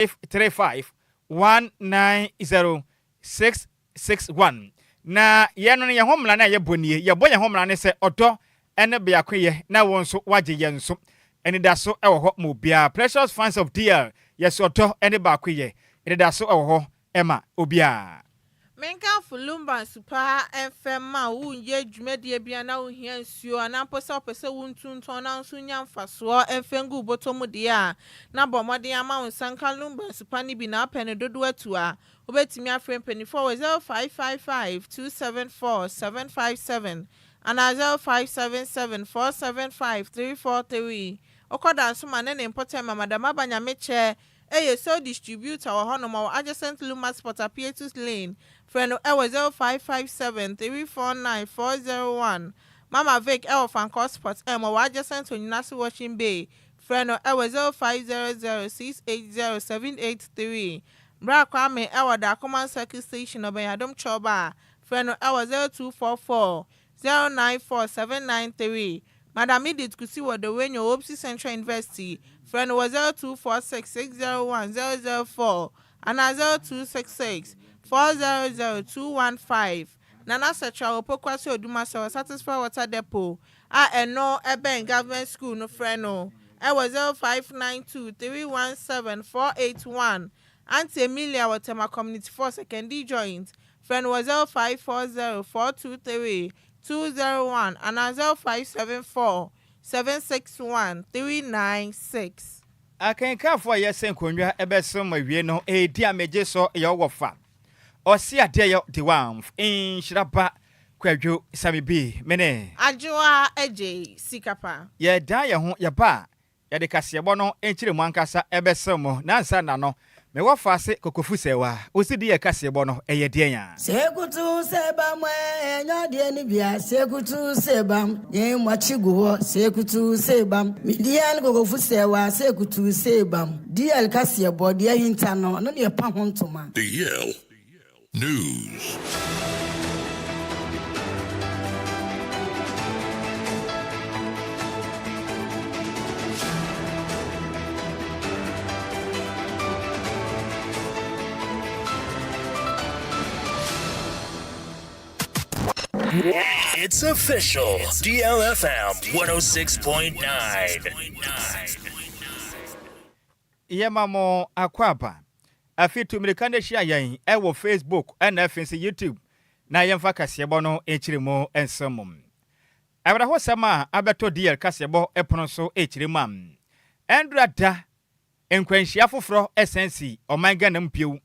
535 190 661. Na yɛn no yɛn ho mmara no a yɛbɔ nie. Yɛbɔ yɛn ho mmara ne sɛ ɔdɔ ne biakoyɛ, na wɔn nso wagye yɛn nso. Anidaso wɔ hɔ ma obiara. Precious fans of DL, yɛsɛ ɔdɔ ne baakoyɛ. Anidaso wɔ hɔ ma obiara. Menkamfo Lumba nsu pa mfɛm ma wonyɛ dwumadie bia na wohia nsuo anaa mpo sɛ wopɛ sɛ wontontɔn na nso nya mfasoɔ mfɛm gu bɔtɔ mu deɛ a, na bɔ mmɔden ama wo nsa nka Lumba nsupa no bi. Na wopɛ no dodoɔ atu a, wobɛtumi afrɛ mpanimfoɔ wɔ 0555 274 757 anaa 0577 475 343. Wokɔ Dansoma ne ne mpɔtam, Madam Aba Nyamekyɛ ɛyɛ sole distributor wɔ hɔnom wɔ adjacent Luma Sport, Apietus Lane. Frɛ no ɛwɔ 0557 349 401. Mama Vic ɛwɔ Fankɔ Sport M, wɔ adjacent Onyinase Washing Bay. Frɛ no ɛwɔ 0500 680 783. Bra Kwame ɛwɔ Dakoman Circuit Station, Ɔbɛnyadom Chɔba. Frɛ no ɛwɔ 0244 094 793. Madam Edith Kusi wɔ Dawhenyo, Opsi Central University. Frɛ no wɔ 0246 601 004 anaa 0266 400 215. Nana Sɛtra wɔ Pokuase Odumase wɔ Satisfy Water Depot a ɛno ɛbɛn Government School no. Frɛ no ɛwɔ 0592 317 481. Auntie Emilia wɔ Tema Community 4, Sekondi Joint. Frɛ no wɔ 0540 423 201 anaa 0574 761 396. Akenkanfoɔ a yɛsɛ nkonnwa ɛbɛso ma wie no ɛredi a megye so yɛ wɔ fa ɔse adeɛ yɛ de wamf nhyira ba Kwadwo Same bi mene. Adwoa Agye Sikapa. Yɛdan yɛn ho yɛba a, yɛde kaseɛbɔ no nkyerɛ mu ankasa ɛbɛsɛw mu. Nansa na no mewɔ fa ase kokofu sɛwa wosi di yɛ kaseɛbɔ no ɛyɛ deɛn a. Sekutu sebam ɛnyɛ adeɛ no bia sekutu sebam yɛn mu gu hɔ sekutu sebam midian kokofu sɛwa sekutu sebam DL kaseɛbɔ deɛ hinta no ɔno ne yɛpa ho ntoma. DL News. It's official. DLFM 106.9. Yɛma mo akɔ aba. Afei tu mmirika no ahyia yɛn ɛwɔ Facebook ɛna afei nso YouTube na yɛmfa kaseɛbɔ no nkyerɛ mu nsɛm mu. Awerɛhosɛm a abɛtɔ DL kaseɛbɔ ɛpono so ɛkyerɛ mu a, ɛndura da nkwanhyia foforɔ ɛsan si ɔman Ghana mu bio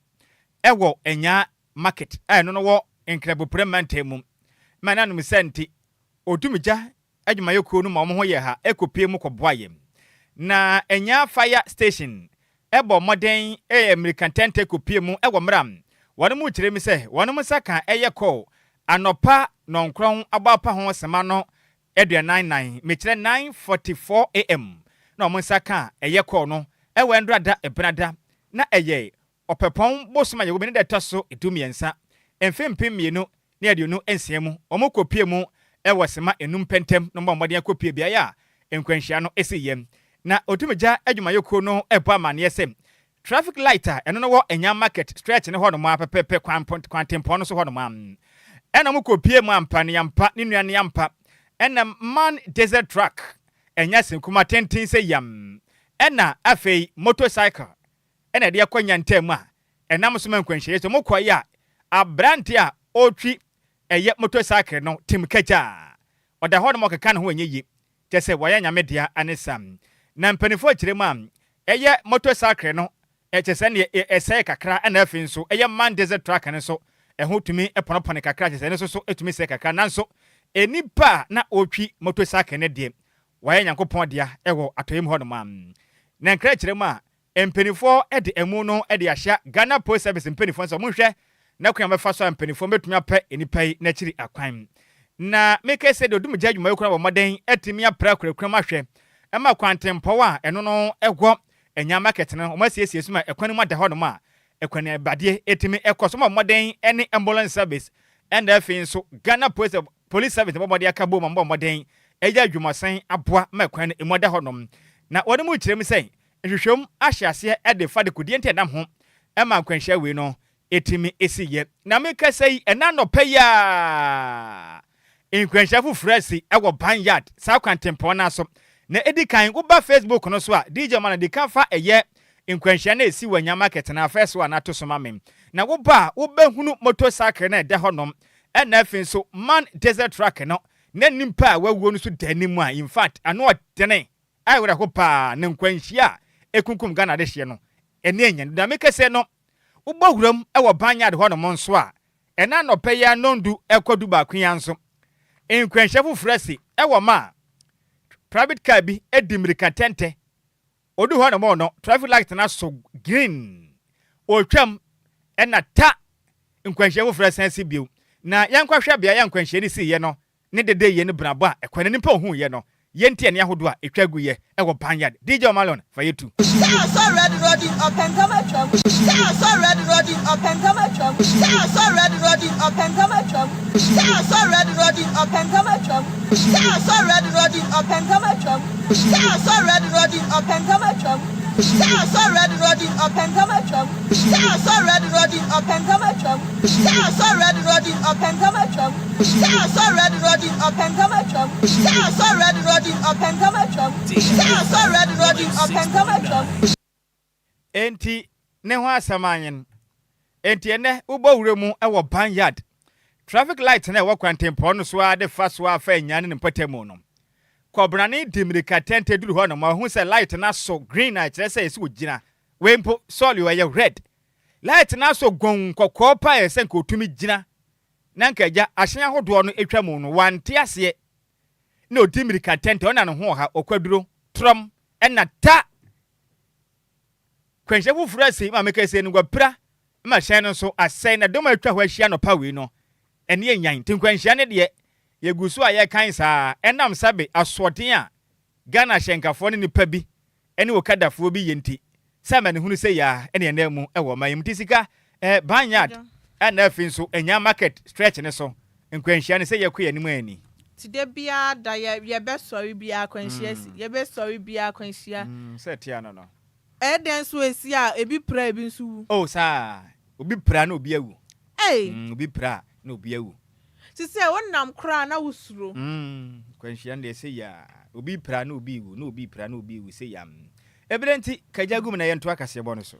ɛwɔ Ɛnya Market a ɛno no wɔ Nkrabopere mantam mu ma nanom sɛ nti odumgya adwumayɛkuo no ma wɔn ho yɛ ha ɛkɔpie mu kɔboa yɛn. Na Ɛnya Fire Station ɛbɔ mmɔden ɛyɛ mmirika ntɛntɛ kɔpie mu ɛwɔ mmeram wɔn mu kyerɛ mu sɛ wɔn nsa ka ɛyɛ kɔɔ anɔpa nɔnkorɔn abɔ apa ho sema no 44, mekyerɛ 9:44 a.m. na wɔn nsa ka ɛyɛ kɔɔ no ɛwɔ ndurada ɛbenada na ɛyɛ Ɔpɛpɔn bosom a yɛwɔ mu ne da ɛtɔ so 13, mfe 2026 mu. Wɔn kɔpie mu ɛwɔ sema 5 pɛntɛm na wɔn mmɔden akɔpie beaeɛ a nkwanhyia no esi yam. Na otumgya adwumayɛkuo no ɛbɔ amanneɛ sɛ traffic light a ɛno no wɔ Ɛnya Market stretch ne hɔnom a pɛpɛpɛ kwantempɔn no so hɔnom a ɛna wɔn kɔpie mu ampa ne yampa ne nua ne yampa ɛna MAN Diesel truck ɛnya senkuma tenten sɛ yam ɛna afei motorcycle ɛna ɛde akɔ nyantam a ɛnam so ma nkwanhyia so. Mokɔ yi a, aberante a ɔretwi ɛyɛ motorcycle no tim kagya ɔda hɔ nom ɔkeka ne ho ɛnyɛ yie, kyɛ sɛ wɔyɛ Nyame dea ane sam. Na mpanimfoɔ kyerɛ mu a, ɛyɛ motorcycle no ɛkyɛ sɛ neɛ ɛsɛe kakra, ɛna afei nso ɛyɛ MAN Diesel truck no nso ɛho tumi ɛpɔnɔpɔne kakra, kyɛ sɛ ɛno nso so ɛtumi sɛe kakra. Nanso enipa a na ɔretwi motorcycle no deɛ, wɔyɛ Nyankopɔn dea ɛwɔ atɔyɛ mu hɔnom a na nkra kyerɛ mu a, mpanimfoɔ de ɛmu no de ahyɛ Ghana Post Service mpanimfoɔ nso wɔnhwɛ na kwan a bɛfa so a mpanimfoɔ bɛtumi apɛ nnipa yi n'akyiri akwan. Na meka sɛ deɛ odumgya adwumayɛkuo no wɔ mmɔden atumi apra kurakura mu ahwɛ ɛma kwantempɔw a ɛno no ɛwɔ Ɛnya Market no, wɔn asiesie so ma ɛkwan no mu ada hɔnom a ɛkwan abadeɛ ɛtumi ɛkɔ so ma mmɔden ɛne ambulance service ɛna afei nso Ghana Police Service bɔ mmɔden aka bom ma mbɔ mmɔden ɛyɛ adwumasan aboa ma ɛkwan no emu ada hɔnom. Na wɔn mu kyerɛ mu sɛ Nhwehwɛmu ahyɛ aseɛ de fa dekodeɛ nti a ɛnam ho ma nkwanhyia wei no tumi si yɛ. Na mekasa yi, ɛnnɛ anɔpa yi ara, nkwanhyia foforɔ asi wɔ Banyard, saa kwantempɔn no ara so. Na ɛdi kan, woba Facebook no so a, DJ Omano di kan fa ɛyɛ nkwanhyia no a ɛsi wɔ Anya Market no afɛɛso a na ato so ma me. Na woba a, wobɛhunu motorcycle no a ɛda hɔnom, ɛna afei nso man diesel truck no, na nnipa a wɔawuo no nso da anim a, in fact, ano ɔdene. Awerɛho paa na nkwanhyia a ekunkum Ghana adehyeɛ no ani anya no. Dame kɛseɛ no, wobɔ wuram wɔ Banyard hɔnom nso a, ɛna anɔpa yi ara nnɔndu rekɔ dubaako yi ara nso, nkwanhyia foforɔ asi wɔ ma private car bi di mmirika ntɛntɛ. Ɔdu hɔnom no, traffic light no asɔ green, ɔretwam ɛna ta nkwanhyia foforɔ asan asi bio. Na yɛnkɔhwɛ beaeɛ a nkwanhyia no siiɛ no ne dedeyɛ ne brabɔ a ɛkwan a nnipa ohuuyɛ no yɛ nti ɛne ahodoɔ a ɛtwa guiɛ wɔ Banyard. DJ Omalon fa yɛ tu. Sɛ asɔ red rɔdi ɔpɛntɛm atwam Sɛ asɔ red rɔdi ɔpɛntɛm atwam Sɛ asɔ red rɔdi ɔpɛntɛm atwam Sɛ asɔ red rɔdi ɔpɛntɛm atwam Sɛ asɔ red rɔdi ɔpɛntɛm atwam Sɛ asɔ red rɔdi ɔpɛntɛm atwam Sɛ asɔ red rɔdi ɔpɛntɛm atwam Sɛ asɔ red rɔdi ɔpɛntɛm atwam Sɛ asɔ red rɔdi ɔpɛntɛm atwam Sɛ asɔ red rɔdi ɔpɛntɛm atwam Sɛ asɔ red rɔdi ɔpɛntɛm atwam Sɛ asɔ red rɔdi ɔpɛntɛm atwam. Enti ne ho asɛm anyen. Enti ɛnnɛ wobɔ wura mu wɔ Banyard traffic light no a ɛwɔ kwantempɔn no so ara de fa so ara fa Anyaa ne ne mpɔtamu no. Kɔbenane di mmirika tɛntɛ duru hɔ nom a ɔhu sɛ light no asɔ green a ɛkyerɛ sɛ ɛsɛ ogyina. Wei mpo sɔre o ɛyɛ red. Light no asɔ gɔnn kɔkɔɔ paa a ɛsɛ nka ɔtumi gyina na anka agya ahyɛn ahodoɔ no atwa mu no, wante aseɛ na ɔdi mmirika ntɛntɛm, ɔna ne ho ɔha, ɔkwaduro, trɔm, ɛna ta! Kwanhyia foforɔ asi ma meka sei no, wapira ma hyɛn no nso asɛe na dɔm a atwa hɔ ahyia anɔpa wei no, ɛne anyan. Nti nkwanhyia no deɛ, yɛgu so a yɛrekan saa, ɛnam sɛbe asoɔden a Ghana ahyɛnkafoɔ ne nnipa bi ne okadafoɔ bi yɛ nti, sɛ amanehunu sei ara ne ɛnam mu wɔ ɔman yi mu. Nti sika, eh, Barnyard ɛna afei nso Anyaa Market stretch no so nkwanhyia no sɛ yɛkɔ yɛn anim anni. Nti da biara da yɛ yɛbɛsɔre biara akwanhyia si, yɛbɛsɔre biara akwanhyia. Mm, sɛ ɛte ano no. Ɛyɛ dɛn nso esi a ebi pira a ebi nso wu? Oh, saa, obi pira na obi awu. Ei! Mm, obi pira na obi awu. Te sɛ wonam koraa na wosuro. Mm, kwanhyia no deɛ sei a, obi repira na obi rewu, na obi repira na obi rewu sei a. Mm. Ebere nti, ka gya gu mu na yɛntoa kaseɛbɔ no so.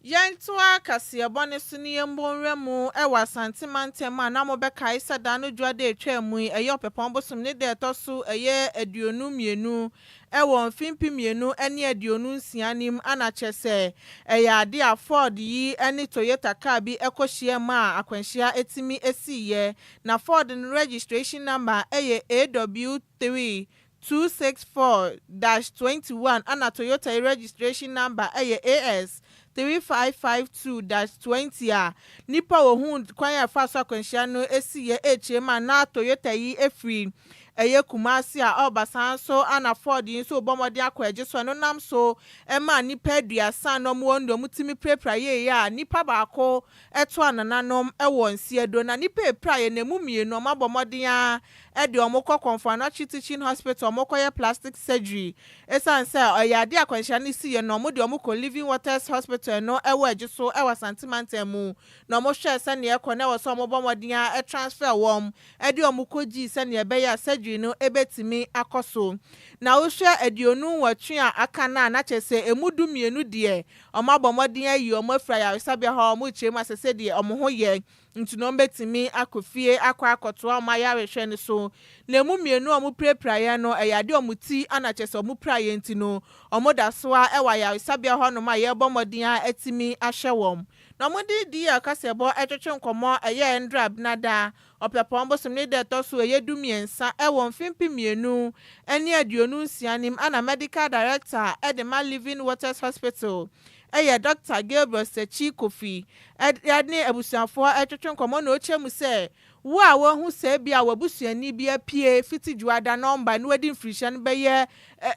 Yɛntoa kaseɛbɔ no so na yɛmmɔ nwura mu wɔ Asante mantam a na mobɛkae sɛ da no dwoada a ɛtwaa mu yi, ɛyɛ Ɔpɛpɔn bosom ne da a ɛtɔ so ɛyɛ 22 Wɔ mfe 2026 no mu ana kyerɛ sɛ ɛyɛ ade a Ford yi ne Toyota kaa bi kɔ hyiaam a akwanhyia tumi siiɛ. Na Ford no registration number yɛ AW3 264-21 ana Toyota yi registration number yɛ AS 3552-20 a nnipa a wɔhuu kwan a ɛfaa so akwanhyia no siiɛ rekyerɛ mu a na Toyota yi firi ɛyɛ Kumasi a ɔreba saa nso a na Ford yi nso rebɔ mmɔden akɔ agye so ɛno nam so maa nnipa 30 na wɔwɔ no deɛ wɔtumi pirapira yie a nnipa baako to anananom wɔ nsiaduro na nnipa ɛpiraeɛ no ɛmu mmienu wɔabɔ mmɔden ara de wɔn kɔ Komfo Anokye Teaching Hospital wɔkɔyɛ plastic surgery ɛsiane sɛ ɛyɛ adeɛ a akwanhyia no siiɛ no wɔde wɔn kɔ Living Waters Hospital ɛno ɛwɔ Agye so wɔ Asante mantam mu na wɔhwɛɛ sɛdeɛ ɛkɔ na ɛwɔ sɛ wɔbɔ mmɔden ara transfer wɔn de wɔn kɔgyii sɛdeɛ ɛbɛyɛ a surgery no bɛtumi akɔ so. Na wohwɛ 28 a aka no a, na kyerɛ sɛ ɛmu 12 deɛ, wɔabɔ mmɔden ayi wɔn afiri ayaresabea hɔ a wɔrekyerɛ mu asɛ sɛdeɛ wɔn ho yɛ nti no wɔbɛtumi akɔ fie akɔ akɔtoa wɔn ayarehwɛ no so. Na ɛmu mmienu a wɔpirapiraeɛ no, ɛyɛ adeɛ a wɔn ti na kyerɛ sɛ wɔpiraeɛ nti no, wɔda so ara wɔ ayaresabea hɔnom a yɛrebɔ mmɔden ara atumi ahwɛ wɔn. Na wɔde DL kaseɛbɔ twetwe nkɔmmɔ ɛyɛɛ Ndra Benada, Ɔpɛpɔn bosom ne da ɛtɔ so ɛyɛ 13 wɔ mfe 2026 no mu ɛna Medical Director de ma Living Waters Hospital ɛyɛ Dɔkta Gabriel Sekyi Kofi ne abusuafoɔ retwetwe nkɔmmɔ na ɔkyerɛ mu sɛ Wo a woahu sɛ ebia w'abusuani bi apue fiti Dwoada na ɔmbae na wadi mfirihyia no bɛyɛ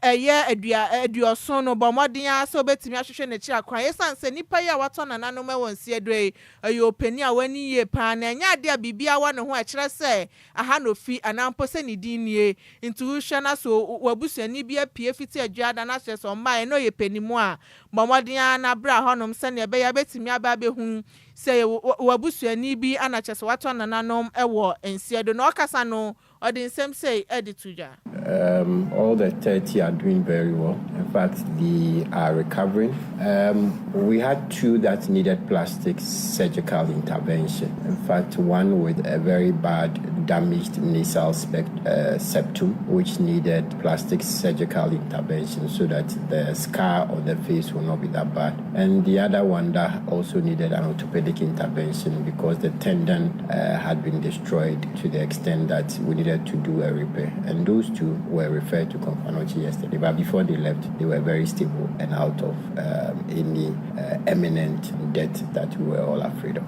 ɛyɛ adua aduɔson no, bɔ mmɔden ara sɛ wobɛtumi ahwehwɛ n'akyiri akwan. Esiane sɛ nipa yi a watɔ nananom wɔ nseɛdɔ yi, ɔyɛ ɔpanin a wani yie paa na ɛnyɛ adeɛ a biribiara wɔ ne ho a ɛkyerɛ sɛ aha na ofi anaa mpo sɛ ne din nie nti wohwɛ na sɛ w'abusuani bi apue fiti Adwoada na kyerɛ sɛ ɔmbaeɛ na ɔyɛ panin a, bɔ mmɔden ara na bra hɔnom sɛnea ɛbɛyɛ a wobɛtumi aba abɛhu Sɛ w'abusuani bi na kyerɛ sɛ watɔ nananom wɔ nseɛ do na ɔkasa no, ɔde nsɛm sei de to dwa. Um, all the 30 are doing very well. In fact, they are recovering. Um, we had two that needed plastic surgical intervention. In fact, one with a very bad damaged nasal spect- uh, septum, which needed plastic surgical intervention so that the scar on the face will not be that bad. And the other one that also needed an orthopedic intervention because the tendon uh, had been destroyed to the extent that we needed to do a repair. And those two were referred to Komfo Anokye yesterday, but before they left, they were very stable and out of um, any uh, imminent death that we were all afraid of.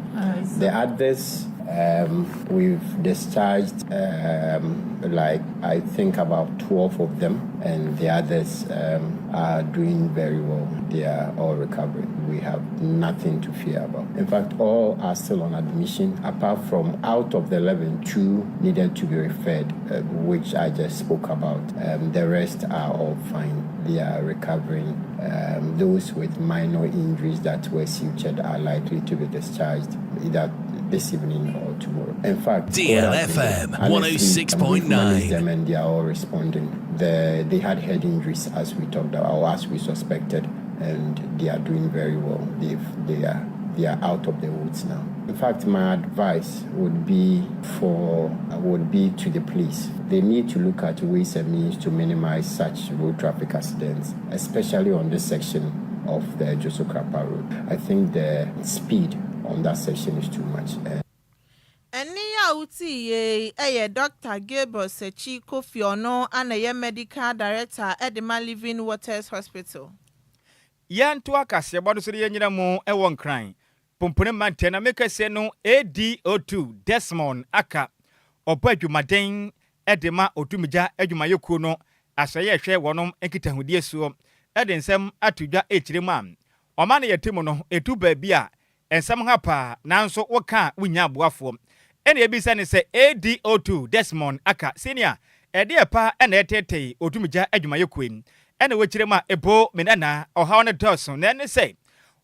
The others, um, we've discharged um, like I think about 12 of them, and the others um, are doing very well. They are all recovering. We have nothing to fear about. In fact, all are still on admission, apart from out of the 11, two needed to be referred, uh, which I just spoke about. Um, the rest are all fine. They are recovering. Um, those with minor injuries that were sutured are likely to be discharged either this evening or tomorrow. In fact, DLFM 106.9. Them and they are all responding. The, they had head injuries as we talked about, or as we suspected, and they are doing very well. They've, they are they are out of the woods now. In fact, my advice would be for would be to the police. They need to look at ways and means to minimize such road traffic accidents, especially on this section of the Josokrapa Road. I think the speed on that section is too much. Ɛnne yi a wotii yei yɛ Dɔkta Gabriel Sekyi Kofi ɔno na ɛyɛ Medical Director de ma Living Waters Hospital. Yɛntoa kaseɛbɔ no so na yɛnnyina mu wɔ Nkran Pompone Mantam na me kɛseɛ no ADO2 Desmond Aka ɔbɔ adwumaden de ma Odumgya adwumayɛkuo no asɔeɛ ɛhwɛ wɔnom nkitahodie soɔ de nsɛm ato dwa ɛkyerɛ mu a ɔman no yɛte mu no ɛdu baabi a Nsɛm ha paa, nanso woka a wunnya aboafoɔ. Ɛna yɛbisa no sɛ, ADO2 Desmond Aka, Senior, ɛdeɛ paa na ɛreteetee Odumgya adwumayɛkuo yi? Ɛna wakyerɛ mu a, Eboo, me nana, ɔhaw no dɔɔso, na ɛne sɛ,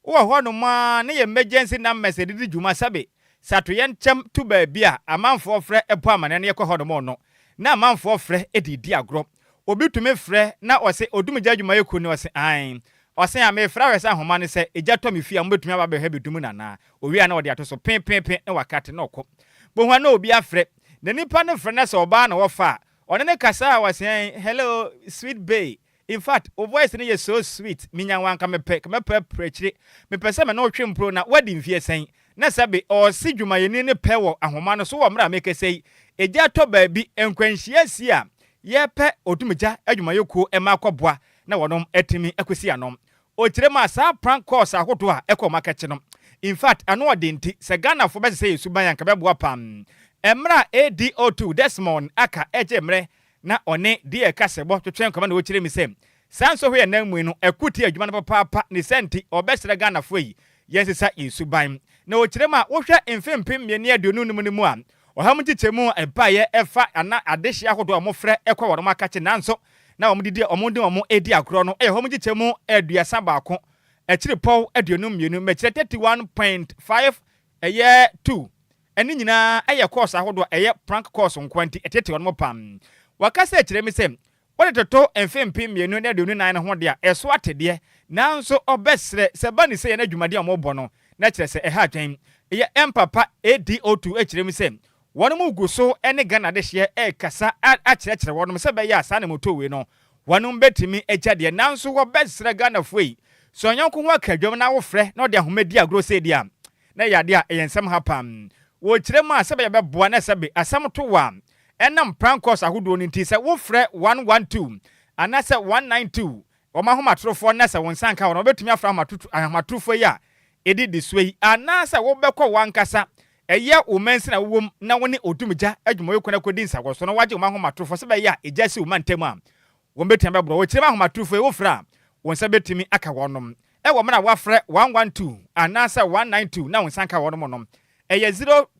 wowɔ hɔnom ara na yɛn emergency numbers a yɛde di dwuma sɛbe sɛ atoyɛnkyɛm to baabi a amanfoɔ frɛ bɔ amanneɛ na yɛkɔ hɔnom no, na amanfoɔ frɛ de redi agorɔ. Obi tumi frɛ na ɔse Odumgya adwumayɛkuo ni, ɔse aane. Ɔse a mefrɛ ahwɛ sɛ ahoma no sɛ egya tɔ me fie a mobɛtumi aba abɛhwɛ bɛdum no anaa? Owie a na ɔde ato so pepepe na wakate na ɔkɔ. Bohu a na obi afrɛ. Na nipa no frɛ na sɛ ɔbaa na wɔfa a, ɔne no kasa a ɔse ɛn hello sweet bae infact wo voice no yɛ so sweet menya wo anka mepɛ ka mɛpɛ akyire mepɛ sɛ me ne wo twe mpro na woadi mfeɛ sɛn? Na sɛbe ɔɔse dwumayɛni no pɛ wɔ ahoma no so wɔ mmerɛ a mekasa yi egya tɔ baabi nkwanhyia asi a yɛpɛ odumgya adwumayɛkuo mma akɔboa na wɔnom atumi akosi ano. Ɔkyerɛ mu a saa prank calls ahodoɔ a ɛkɔ wɔn akɛkye no, in fact ano ɔden nti sɛ Ghanafoɔ bɛsesa yɛn suban a anka ɛbɛboa paa. Mmerɛ a ADO2 Desmond Aka ɛgye mmerɛ na ɔne DA kasɛbɔ twetwe nkɔmmɔ na ɔkyerɛ mu sɛ saa nsɔhwɛ yɛn nan mu yi no ɛko tia adwuma no papaapa ne saa nti ɔbɛsrɛ Ghanafoɔ yi yɛnsesa yɛn suban. Na ɔkyerɛ mu a wohwɛ mfe 2025 no mu a ɔha mu nkyekyɛmu a ɛbaeɛ ɛfa ana adehyeɛ ahodoɔ a wɔfrɛ kɔ wɔnom akakye nanso na wɔde di wɔn de wɔn redi agorɔ no yɛ hɔ nkyekyɛmu 31 akyirepɔw 52 mɛkyerɛ 31.5 ɛyɛ 2 ɛne nyinaa ɛyɛ kɔɔso ahodoɔ ɛyɛ prank kɔɔso nkoa nti ɛtete wɔn pam. Wɔkasa kyerɛ me sɛ wode toto mfe 2024 no ho de a ɛso ate deɛ nanso ɔbɛsrɛ sɛ ba ne sɛ yɛn adwumaden a wɔbɔ no na kyerɛ sɛ ɛha adwen yɛ ɛmpapa ADO2 kyerɛ mu sɛ Wɔnom gu so ne Ghana adehyeɛ rekasa akyerɛkyerɛ wɔnom sɛ ɛbɛyɛ a saa anamɔtuo wei no wɔnom bɛtumi agya deɛ nanso wɔbɛsrɛ Ghanafoɔ yi sɛ ɔnyɔnko ho aka dwam na wofrɛ na ɔde ahoma di agorɔ sei deɛ a na ɛyɛ adeɛ a ɛyɛ nsɛm ha paa wɔkyerɛ mu a sɛ ɛbɛyɛ bɛboa na sɛbe asɛm to wo a ɛnam prank calls ahodoɔ no nti sɛ wofrɛ 112 anaasɛ 192 Wɔn ahomatorofoɔ na sɛ wo nsa nka wɔn a, wɔbɛtumi afrɛ ahomatorofoɔ yi a ɛdidi soɔ yi, anaasɛ wobɛkɔ w'ankasa Ɛyɛ wo mansin a wowom na wo ne odumgya adwumayɛkuo no akɔdi nsawɔsoɔ na wɔagye wo ma ahomatorofo sɛ ɛbɛyɛ a egya si wo mantam a, wɔbɛtumi abɛboa wo. Kyerɛ mu ahomatorofo yi wofrɛ a, wo nsa bɛtumi aka wɔnom. Ɛwɔ mmerɛ a woafrɛ 112 anaasɛ 192 na wo nsa nka wɔnom no, ɛyɛ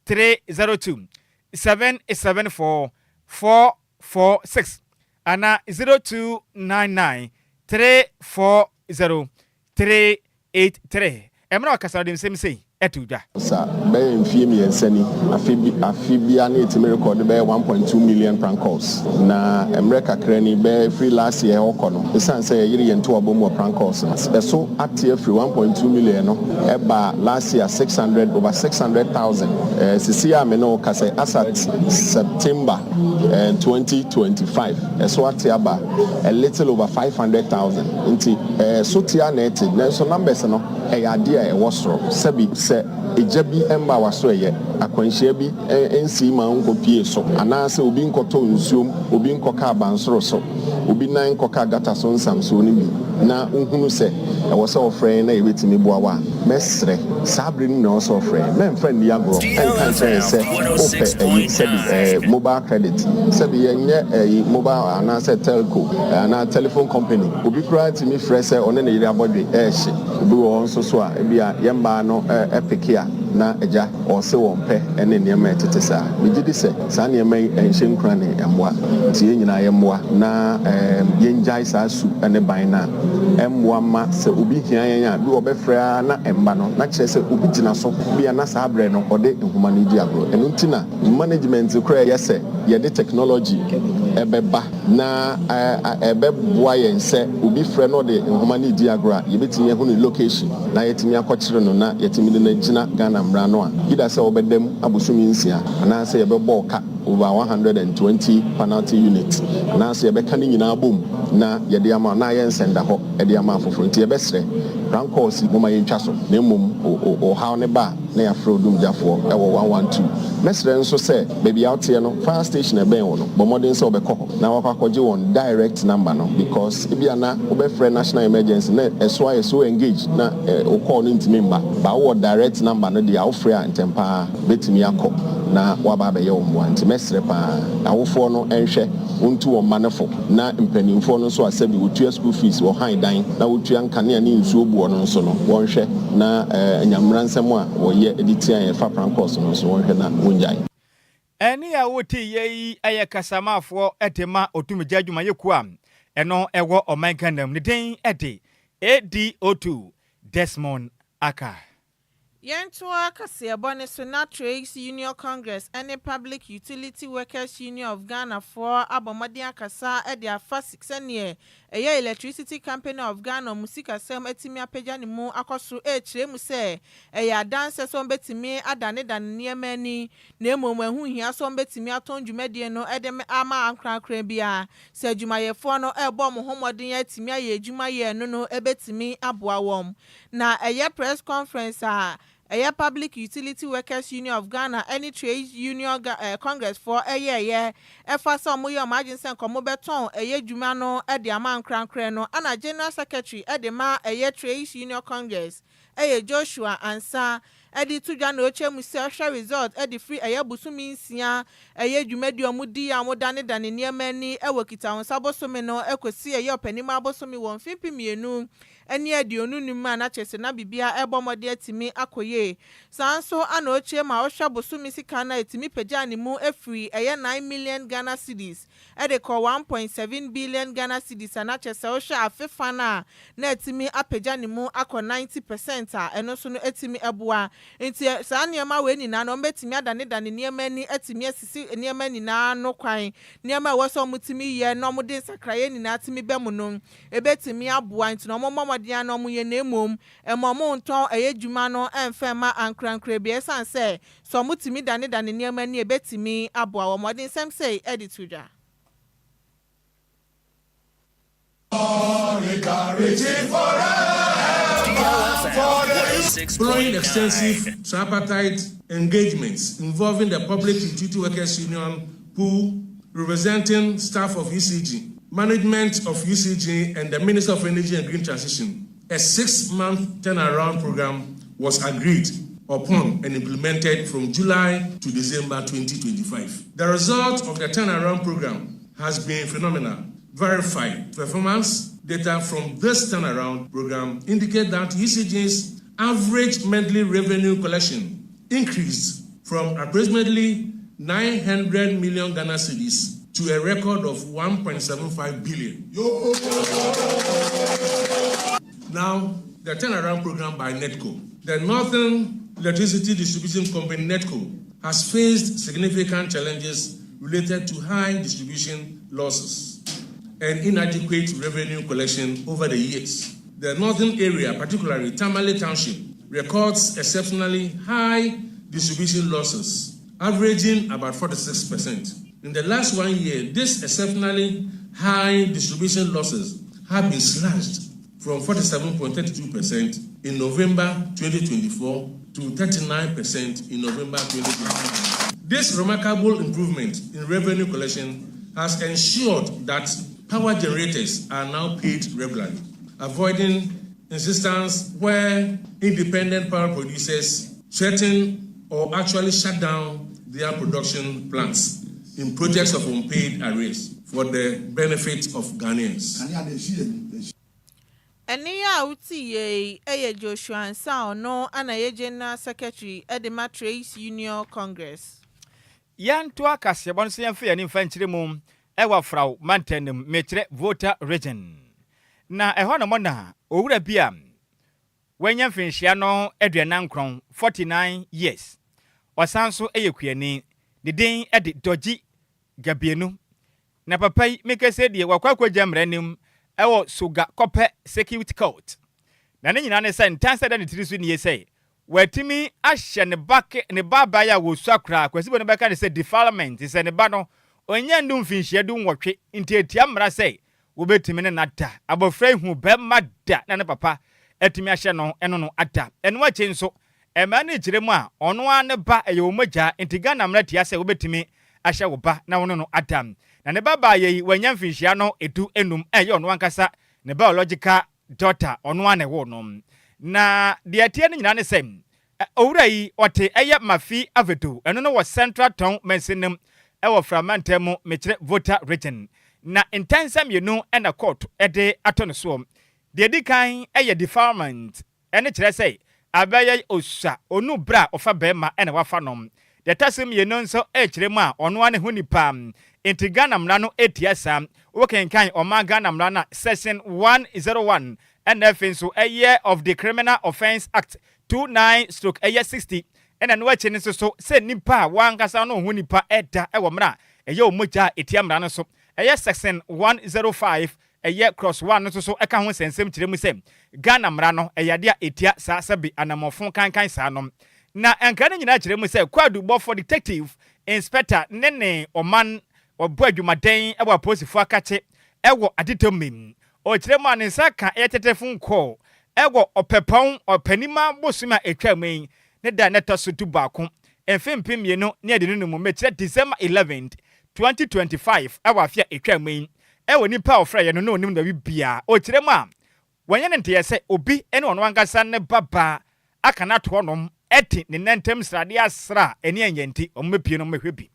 0302 774 446 anaa 0299 340 383. Mmerɛ a ɔkasa no ɔde nsɛm sei to dwa. Sa bɛyɛ mfie mmiɛnsa ni, afe bi afe biara na yɛtumi rekɔde bɛyɛ 1.2 million prank calls. Na mmerɛ kakra ni, bɛyɛ firi last year ɔkɔ no, ɛsiane sɛ yɛyere yɛn to abɔ mu wɔ prank calls no, ɛso ate afiri 1.2 million no ɛba last year 600 over 600,000. Sisi a me ne wo kasa yi, as at September 2025, ɛso ate aba a little over 500,000. Nti so te a na ɛte, nanso numbers no ɛyɛ adeɛ a ɛwɔ soro. Sɛbi sɛ egya bi mma w'aso ɛyɛ, akwanhyia bi nsii ma nkɔpie so, anaasɛ obi nkɔtɔ nsuom, obi nkɔka abansoro so, obi nan nkɔka gata so nsamsoɔ no bi, na wohunu sɛ ɛwɔ sɛ wɔfrɛ yɛn na yɛbɛtumi boa wo a, mɛsrɛ, saa berɛ no mu na ɛwɔ sɛ wɔfrɛ yɛn. Mɛmfa nni agorɔ nka nkyerɛ yɛn sɛ wopɛ ayi, sɛbi ɛɛ mobile credit, sɛbi yɛnyɛ ɛyi mobile anaasɛ telco anaa telephone company. Obi koraa tumi frɛ sɛ ɔne ne yere abɔdwe ɛɛhye. Obi wɔ hɔ nso so a, ebia yɛn mmaa no peke a na agya ɔrese wɔn pɛ ne nneɛma a ɛtete saa. Megye di sɛ saa nneɛma yi nhyɛ nkuran ne mmoa. Nti yɛn nyinaa yɛmmoa na yɛngyae saa su ne ban no a ɛmmoa mma sɛ obi hia yɛn a, bi ɔbɛfrɛ ara na ɛmma no, na kyerɛ sɛ obi gyina so bi a na saa berɛ no ɔde nhoma no redi agorɔ. Ɛno nti na management koraa ɛyɛ sɛ yɛde technology ɛbɛba na ɛbɛboa yɛn sɛ obi frɛ na ɔde nhoma no redi agorɔ a, yɛbɛtumi ahu ne location na yɛatumi akɔkyere no na yɛatumi de no agyina Ghana mmara no a, either sɛ ɔbɛda mu abosome 6 anaasɛ yɛbɛbɔ wo ka over 120 penalty unit anaasɛ yɛbɛka ne nyinaa bom na yɛde ama wo na ayɛ nsɛndahɔ de ama afoforɔ. Nti yɛbɛsrɛ, prank calls yi momma yɛntwa so na mmom ɔhaw no ba a na yɛafrɛ odumgyafoɔ wɔ 112. Mɛsrɛ nso sɛ baabi a woteɛ no, fire station a ɛbɛn wo no, bɔ mmɔden sɛ wobɛkɔ hɔ na woakɔ akɔgye wɔn direct number no because ebia na wobɛfrɛ national emergency na ɛso ayɛ so engaged na wo call no ntumi mma. But wowɔ direct number no deɛ a, wofrɛ a ntɛm pa ara bɛtumi akɔ na woaba abɛyɛ wo mmoa. Nti mɛsrɛ pa ara, awofoɔ no nhwɛ, wɔntu wɔn mma no fo, na mpanimfoɔ no nso a sɛbi wɔtua school fees, wɔhan dan na wɔtua nkanea ne nsuo boɔ no nso no, wɔnhwɛ na anyammerɛ nsɛm a wɔyɛ de tia yɛn fa prank calls no nso, wɔnhwɛ na wɔngyae. Ɛnne a woteeɛ yi yɛ kasamafoɔ de ma Otumgya adwumayɛkuo a ɛno wɔ ɔman Ghana mu. Ne din de ADO2 Desmond Akah. Yɛntoa kaseɛbɔ no so na Trades Union Congress ne Public Utility Workers Union of Ghana foɔ abɔ mmɔden akasa de afa sɛdeɛ ɛyɛ Electricity Company of Ghana ɔmo sikasɛm atumi apagya ne mu akɔ soro, ɛrekyerɛ mu sɛ ɛyɛ adanseɛ sɛ wɔbɛtumi adanedane nneɛma ani, na mmom ɛho hia sɛ wɔbɛtumi atɔn dwumadie no de ama ankorankora biara. Sɛ adwumayɛfoɔ no ɛrebɔ wɔn ho mmɔden atumi ayɛ adwuma yɛ no ɛbɛtumi aboa wɔn. Na ɛyɛ press conference a ɛyɛ Public Utility Workers Union of Ghana ne Trade Union Congress foɔ ɛyɛɛyɛ ɛfa sɛ ɔmo yɛ ɔmo adwene sɛ nkɔmɔ bɛtɔn ɛyɛ dwuma no de ama ankorankora no, ana General Secretary ɛde ma ɛyɛ Trade Union Congress, ɛyɛ Joshua Ansa, ɛde to dwa na ɔkyerɛ mu sɛ ɔhwɛ result ɛde firi ɛyɛ bosome 6 ɛyɛ dwumadi a ɔmo di a ɔmo danedane nneɛma ani ɛwɔ Kitawonsa bosome no ɛkɔsi ɛyɛ Ɔpanim abosome wɔ mfimfini 2025 a, na kyerɛ sɛ na biribiara ɛbɔ mmɔden atumi akɔ yie. Saa nso ana ɔkyerɛ mu a ɔhwɛ bosome sika no a ɛtumi pagya ne mu afiri ɛyɛ 9 million Ghana cedis ɛde kɔ 1.7 billion Ghana cedis a, na kyerɛ sɛ ɔhwɛ afe fa no a na ɛtumi apagya ne mu akɔ 90% a, ɛno nso no ɛtumi ɛboa. Nti saa nneɛma wei nyinaa no, wɔbɛtumi adanedane nneɛma ani, atumi asisi nneɛma nyinaa no kwan, nneɛma a ɛwɔ sɛ wɔtumi yɛ na wɔde nsakraeɛ nyinaa tumi bɛ mu no, ebɛtumi aboa. Nti na wɔn mmɔ mmɔden a na wɔn yɛ, na emom ɛma wɔn ntɔn ɛyɛ dwuma no ɛmfɛn ma ankorankora bi, ɛsan sɛ wɔtumi danedane nneɛma ani, ebɛtumi aboa wɔn. Wɔde nsɛm sɛ ɛde to dwa. Following extensive tripartite engagements involving the Public Utility Workers Union, PUWU, representing staff of ECG, management of ECG, and the Minister of Energy and Green Transition, a 6-month turnaround program was agreed. upon and implemented from July to December 2025. The result of the turnaround program has been phenomenal. Verified performance data from this turnaround program indicate that ECG's average monthly revenue collection increased from approximately 900 million Ghana cedis to a record of 1.75 billion. Now, the turnaround program by NEDCo. The Northern Electricity Distribution Company, NEDCo, has faced significant challenges related to high distribution losses and inadequate revenue collection over the years. The northern area, particularly Tamale Township, records exceptionally high distribution losses, averaging about 46%. In the last one year, this exceptionally high distribution losses have been slashed from 47.32% in November 2024 to 39% in November 2025. This remarkable improvement in revenue collection has ensured that power generators are now paid regularly, avoiding instances where independent power producers threaten or actually shut down their production plants in projects of unpaid arrears for the benefit of Ghanaians. Ɛnne a wote yie yɛ Joshua Ansah, ɔno ana yɛ General Secretary de ma Trades Union Congress. Yɛnto akaseɛbɔ no so, yɛmfa yɛn mfa nkyerɛ mu ɛwɔ Fraw mantam no mu, mekyerɛ Volta Region, na ɛhɔ nom na owura bi a wanya mfinhyia no 49, 49 years, ɔsan so yɛ kuani, ne din de Dɔgye Gabienu. Na papa yi mekɛsɛ deɛ wakɔ akɔgya mmara anim ɛwɔ Sogakope Circuit Court, na ne nyinaa ne sɛ ntan sɛ da ne tiri so nie sɛ watumi ahyɛ ne ba ne ba abaayɛ a wɔsua koraa. Kwasi bɔ no bɛka ne sɛ defilement, sɛ ne ba no ɔnyɛ ndu mfinhyia 18, nti etia mmara sɛ wobɛtumi ne nada. Abɔfra yi hu bɛrima da na ne papa atumi ahyɛ no ɛno no ada. Ɛno akyi nso mmaa no kyerɛ mu a ɔno ara ne ba ɛyɛ wɔn mogya, nti Ghana mmara tia sɛ wobɛtumi ahyɛ wo ba na wɔne no ada. Na ne ba baayɛ yi wanya mfinhyia no 15, ɛyɛ ɔno ankasa ne biological daughter, ɔno ara na ɛwɔ no. Na deɛ ɛteɛ no nyinaa ne sɛ owura yi ɔte ɛyɛ Mafi Avedo, ɛno no wɔ Central Tongu mansinim ɛwɔ Framantam mu, mekyerɛ Volta Region. Na ntɛnsa mmienu ɛna court ɛde ato no soɔ. Deɛ di kan ɛyɛ defilement, ɛne kyerɛ sɛ abɛyɛ osua onu bere a ɔfa bɛrima ɛna wafa no. Deɛ ɛtɔ so mmienu nso ɛkyerɛ mu a ɔno ara ne ho nipa, nti Ghana mmara no etia saa. Wokenkan ɔman Ghana mmara no section 101 ɛna afei nso ɛyɛ of the Criminal Offence Act 29/60, ɛna no akyi no nso so sɛ nipa a wankasa no ho nipa ɛda ɛwɔ mmara a ɛyɛ ɔmogya a etia mmara no so, ɛyɛ section 105 ɛyɛ clause 1 no nso so ɛka ho nsɛnsɛm kyerɛ mu sɛ Ghana mmara no ɛyɛ adeɛ a etia saa sɛbi anammɔfo kankan saa no. Na nkra no nyinaa kyerɛ mu sɛ kwaadubɔfo Detective Inspector ne ne ɔman ɔbɔ adwumaden ɛwɔ apolisifoɔ akakye ɛwɔ adetom. Ɔkyerɛ mu a ne nsa ka ɛyɛ tetefo nkɔɔ ɛwɔ Ɔpɛpɔn Ɔpanima bosom a ɛtwa mu yi ne da ne ɛtɔ so 11, mfe 2025 mu, mɛkyerɛ December 11, 2025, ɛwɔ afe a ɛtwa mu yi, ɛwɔ nipa a ɔfrɛ yɛ no na onim na bia. Ɔkyerɛ mu a wɔnyɛ ne nteɛ sɛ obi ne ɔno ankasa ne babaa aka no ato hɔnom ɛte ne nantam sradeɛ asra a ɛne ɛnyɛ, nti ɔmo bɛpie no mmɛhwɛ bi.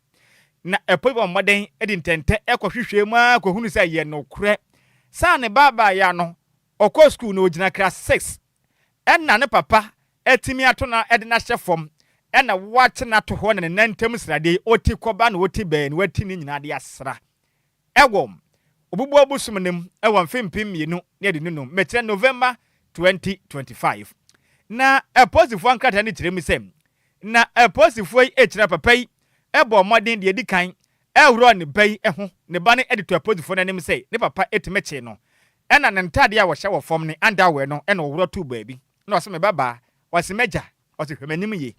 Na ɛpo bi bɔ mmɔden de ntɛntɛ ɛkɔhwehwɛ mu a kɔhunu sɛ ɛyɛ nokorɛ saa ne baabaa ya no ɔkɔ sukuu na ogyina class 6, ɛna ne papa ɛtumi ato na ɛde n'ahyɛ fam ɛna wakye n'ato hɔ na ne nantam sradeɛ ɔti kɔba na ɔti bɛn na wati ne nyinaa de asra ɛwɔ obubu abosom ne mu ɛwɔ mfe 2025, mɛkyerɛ November 2025. Na ɛpolisifoɔ nkrataa no kyerɛ mu sɛ na ɛpolisifoɔ yi ɛkyerɛ papa yi ɛbɔ mmɔden deɛ edi kan ɛwurɔ ne ba yi ho, ne ba no ɛde to apolisifoɔ n'anim sɛ ne papa ɛtumi kye no, ɛna ne ntaadeɛ a wɔhyɛ wɔ fam ne underwear no ɛna ɔwurɔ to baabi, na ɔsɛ me babaa, ɔsɛ mɛgya, ɔsɛ hwɛ m'anim yie,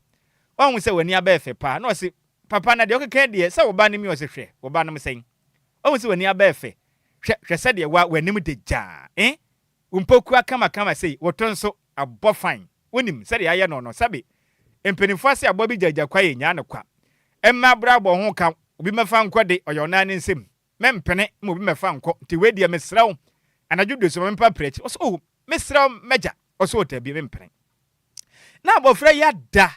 ɔhu sɛ w'ani abɛyɛ fɛ paa, na ɔsɛ papa na deɛ ɔkeka deɛ sɛ wo no mi, ɔsɛ hwɛ wo ba no m sɛn, ɔhu sɛ w'ani abɛyɛ fɛ, hwɛ hwɛ sɛdeɛ wa w'anim de gyaa eh mpokua kamakama sei, wɔtɔ nso abɔ fine, wonim sɛdeɛ ayɛ no no sɛbe mpanimfoɔ ase abɔ bi gyagya kwa yɛ nyaa no kwa ɛmma abrabɔ ho ka obi mɛfa nkɔ de ɔyɛ ɔnan ne nsam mɛmpene ma obi mɛfa nkɔ. Nti wei deɛ mesrɛ wo, anadwo do so ma mempa prɛkyi. Ɔsɛ o mesrɛ wo mɛgya, ɔsɛ ɔta bi mempene. Na abɔfra yi ada.